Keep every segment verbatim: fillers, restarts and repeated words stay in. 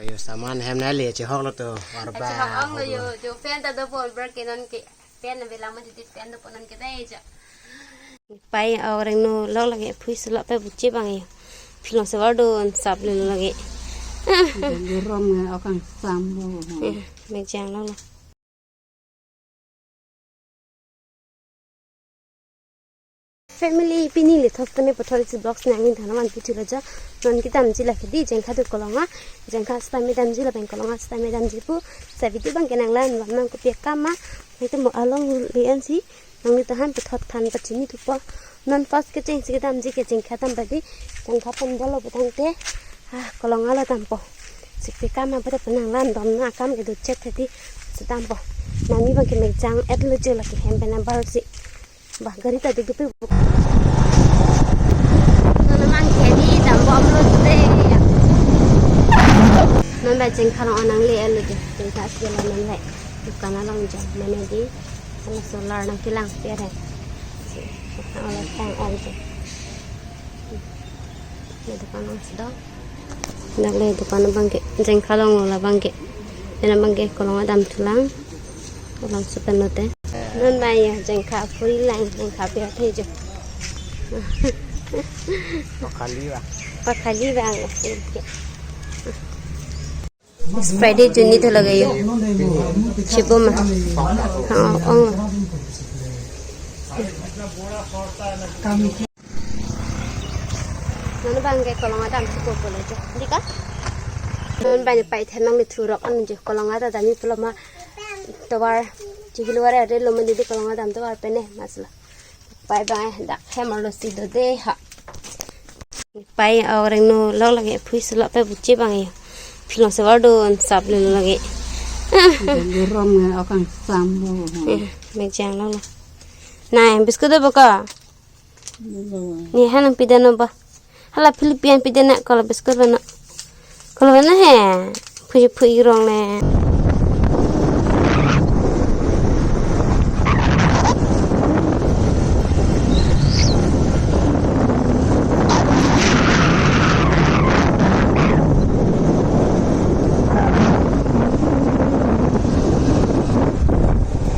Yo, saman hem nangli chehok lo to, arba. Chehok ong lo yo, jo fan ta do bol ber ke non ke, fan na belang ma titi fan do ponan ke dei jo. Pai aw reng no lok lake phui selok pe buchi bang yo. Philong sevar don sap le lake. Rom nge okang sambo. Eh, mejang lo lo. Family, pini le thok tame pathor isi vlogs nangin thana man pithi lo jo. Non kedamji lake di jengkha do kolonga. Jengkha sitame damji lapen kolonga sitame damji pu. Sa video bang ke nanglang bam nang kopi akam ma. Nang te mo along le ansi. Nangli tahan pathot than pachini thupo. Non first kechengsi kedamji ke jengkha dam badi. Jengkha pen dolo pu tangte. Ah, kolonga lo dampo. Sik pi kam apa penang lan dom na kam ke duchet tadi. Sedampo. Nami bang ke mejang et lo jo lake hem pen abar si. Bah, gari ta duk dupi. Nana mang ke di dam bom lo today. Non ba jengkha along nangli et lo jo. Jengkha si lo non le. Dukan along jo. Mane di. Ala solar nangkelang pia re. Si, ala tang ong jo. Ne dukan along si do. Dak le dukan abang ke, jengkha along lo labang ke. Ena abang ke kolonga dam thulang. Kolong supen lote. Non ba ya jengkha puri lang, jengkha pia the jo. Pakhali ba. Pakhali ba. Friday juni tho lagayo. Chipo ma. Ha, ong. Non bang ke kolonga dam chipo polo jo. Dika? Non bang pai themang ni thurok an jo kolonga ta dami pulo ma. Tovar chihil ware re lo mandi di kolonga dam tovar pene masla. Pai bang eh, dak hem arlo si do de ha. Pai aw reng no lok lake phui selok pe buchi bang eh. Philong sevar don sap le lake. Rom nge okang sambo. Eh, mejang lo lo. Nai, biscuit do baka? Ni han pide no ba. Hala Philippine pide na kola biscuit bana. Kola bana he. Phui phui rong le.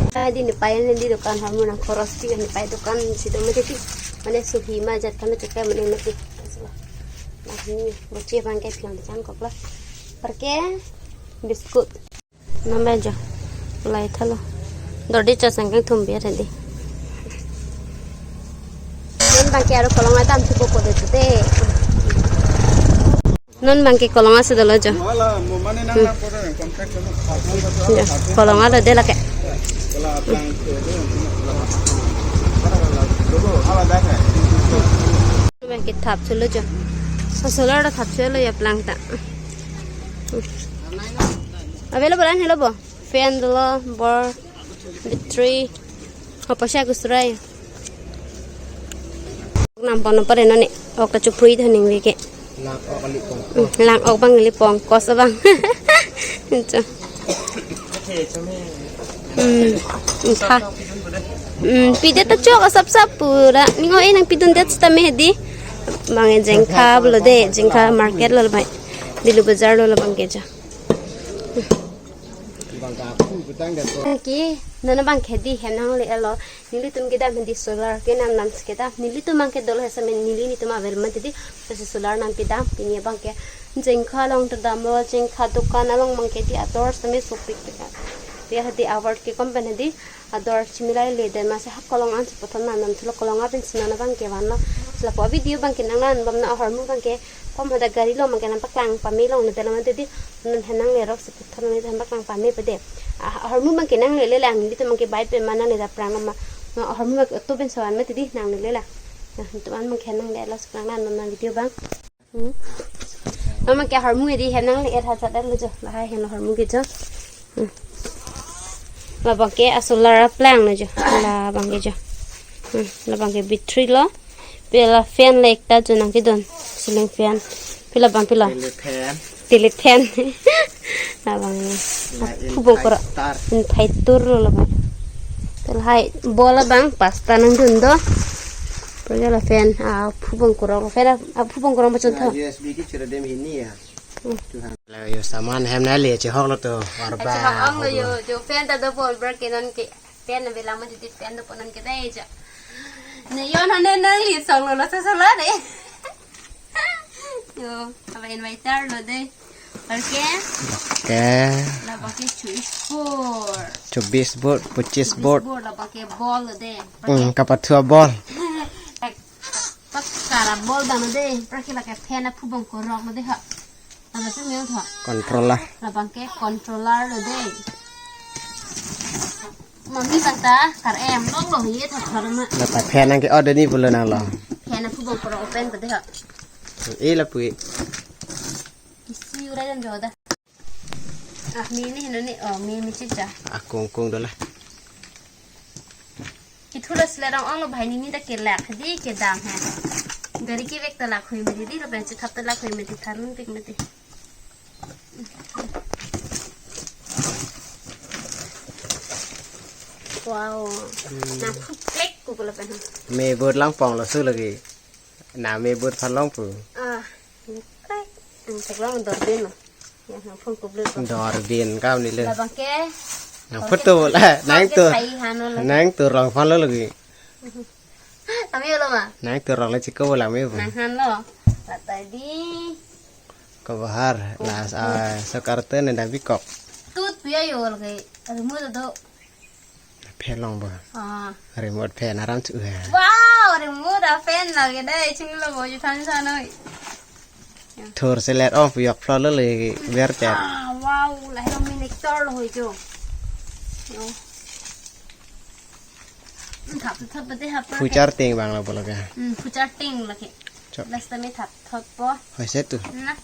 Tadi ni pai ni di dukan hamu nang koros ti ni pai dukan si do mati ti. Mane suhi ma jat kami cekai mane mati. Nah, ni buchi bang ke phiang chang kok la. Perke biscuit. Nambah jo. Lai thalo. Dor di chasang kang thum biar tadi. Non bang ke aro kolonga dam chipo polo today. Non bang ke kolonga si dolo jo. Wala, mo mane nang Hmm. na pore, contact mo. Jo, kolonga lo de lake. Wala, bang ke de. Bang ke thap thulo jo. Solar ta thap thulo ya plang ta. Available an helo bo. Fan dolo, bor, battery. Apa sih aku surai? Nampak nampak reno ni. Ok ta chupui tu ning wike. Lang ok bang kali pong. Hmm, lang ok bang kali pong, kos bang. Itu. Hmm, entah. Hmm, pide ta chok asap sap pura. Ning oi nang pidun det sita me di. Bang jengkha bolo de, jengkha market lo bang. Dilu bazar lo bang ke ja. Bang ka aku petang dan to. Ki, nana bang ke di hem nangle lo. Nelitum kedam di solar ke nam nam si kedam. Nelitum bang ke dolo hesa men neli netum avel mati di. Pasi solar nam kedam. Pini bang ke jengkha along ta damlo, jengkha dukan along bang ke di ador seme sopik pika. Dia hadi award ke company di ador chimilai le de masi ha kolong an si puthot nam nam thulo kolong abin si nana bang ke vanlo. Lapu video bang ke nanglang bom na ahormu bang ke. Kom hadak gari lo bang ke nang paklang pame long ne delo mati di. Non hem nangle rok si puthot ne hem paklang pame pede. Ah, ahormu bang ke nangle le lang di to bang ke bike pe mana ne da prang ma. Ma ahormu bang ke auto ben sawan mati di nangle le lang. Nah, itu an bang ke nangle lo sekarang nan non video bang. Hmm. Mama ke ahormu di hem nangle er hajat er lo jo. Lahai hem ahormu ke jo. Hmm. Labang ke asolar plang na jo. Labang ke jo. Hmm. Labang ke battery lo. Pila fan le ekta jo nang kedon. Ceiling fan. Pila bang pila. Ceiling fan. Ceiling fan. Labang. La in phubong koro. Five star. In five star lo labang. Pila hai bola bang pasta nang dun do. Pila la fan. Ah, phubong koro. Fan, ah, phubong koro macam tu. U S B ke chira dem hini ya. Lo yo saman hem nangli chehok lo to, arba. Chehok ong lo yo, jo fan ta do bol ber ke non ke, fan na belang ma jodi fan do ponon ke dei jo. Ne yo non ne nangli song lo lo sa sa lo dei. Yo, aba inviter lo dei. Okay. Okay. Labang ke chubis bor. Chubis bor, pachis bor. Chubis bor, labang ke bol lo dei. Hmm, kapathu abol. Pak kara bol dam lo dei. Prake lake fan aphu bang korok lo dei ha. Labang ke meo tha. Controller. Labang ke controller lo dei. Mami bang ta kar em lok lo ye tha thar ma. Lata fan nang ke order ni pulo nang lo. Fan aphu bang korok open ko dei ha. E lapu e. Isi ura jam joda. Ah, mi ni hino ni, oh, mi mi chicha. Ah, kung kung dola. Kithu la sila rong ong lo bhai ni ni ta kelak di kedam hai. Gari kevek ta lak hui mati di lo pen chithap ta lak hui mati tharun pik mati. Wow. Hmm. Na phuplek ku pula pen. Me bor lang pong lo su lagi. Na me bor phalong pu. Ah, phuplek. Ang theklong dor din lo. Ya, nang phone kublu ko. Dor din kam ni le. Labang ke. Nang photo la, nang ke to. Thai han lo. Nang to rong phan lo lagi. Kami lo ma. Nang to rong le chiko bola me bu. Nang han lo. Lata di. Ko bahar, oh, las, oh, ah, so karte ne da bikok. Tut pia yo lagi. Remote do. Fan long ba. Ah. Remote fan aram chu ha. Wow, remote a fan lagi dei, chinglo bo ju than sa noi. Thur selet ong puyok floor lo le ber chat. Ah, wow, lahai lo mini actor lo hoi jo. Yo. Hmm, thap thap pate hap. Phuchar ting bang lo bolo ka. Hmm, phuchar ting lagi. Chok. Last time thap thap po. Hoi se tu. Na.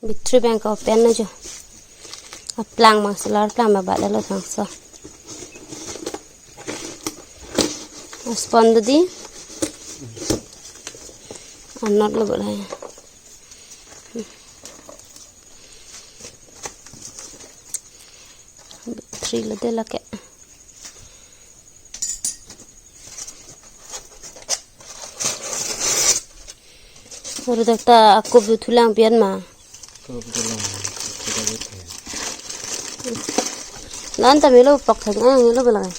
Battery bank open na jo. Aplang mang solar plang ba ba lo thangso. Aspon do di. Anot lo ba la. Battery lo de lake. Oro dak ta akup do thulang pian ma. Akup do lang. Nan ta melo pak thak ang melo belang.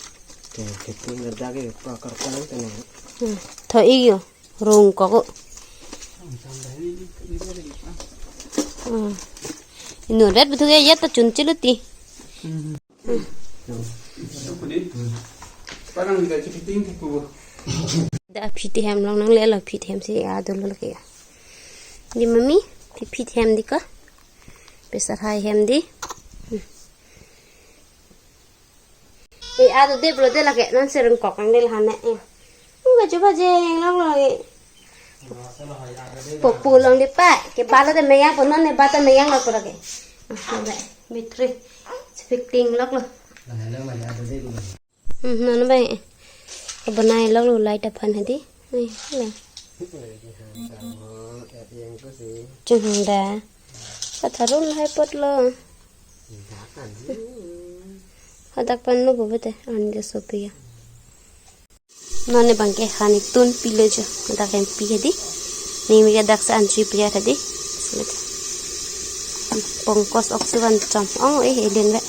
Te keti ngerda ke pakar palang tene. Hmm. Tho iyo. Rung kok. Hmm. Inu ret betul ya ya ta chun chiluti. Hmm. Parang ga chikiting ke kubo. Da phit hem long nang le lo phit hem si a dolo ke. Di mami, phi phit hem di ka. Pesar hai hem di. E a do de bro de lake non sereng kok ang de la hane. E. Baju baju yang long lo e. Popu long di pa, ke balo de meyang po non ne bata meyang lo pura ke. Ah, ada. Battery. Fitting lok lo. Hmm, non bai. Ke banai lok lo light aphan hadi. Ai, ya. Chung hang da. Patharun hai pot lo. Hadak pan lo bobo te, an de sopi ya. Non ne bang ke hani tun pilo jo, hadak hem pi hadi. Ni mi ke dak sa an chui pi hadi. Pongkos oksivan cham. Oh, eh, eden ve.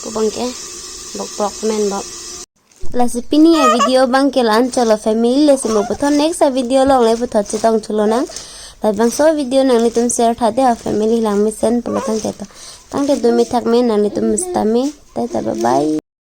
Ko bang ke bok bok men bok. Lasi pini a video bang ke la-an chot lo family, lasi mo puthot next a video long le puthot chetong thulo nang. Labangso video nanglitum share tha de a family lang mesen pulo tangte to. Tangte do mi thak me nanglitum sita me. Tata bye bye.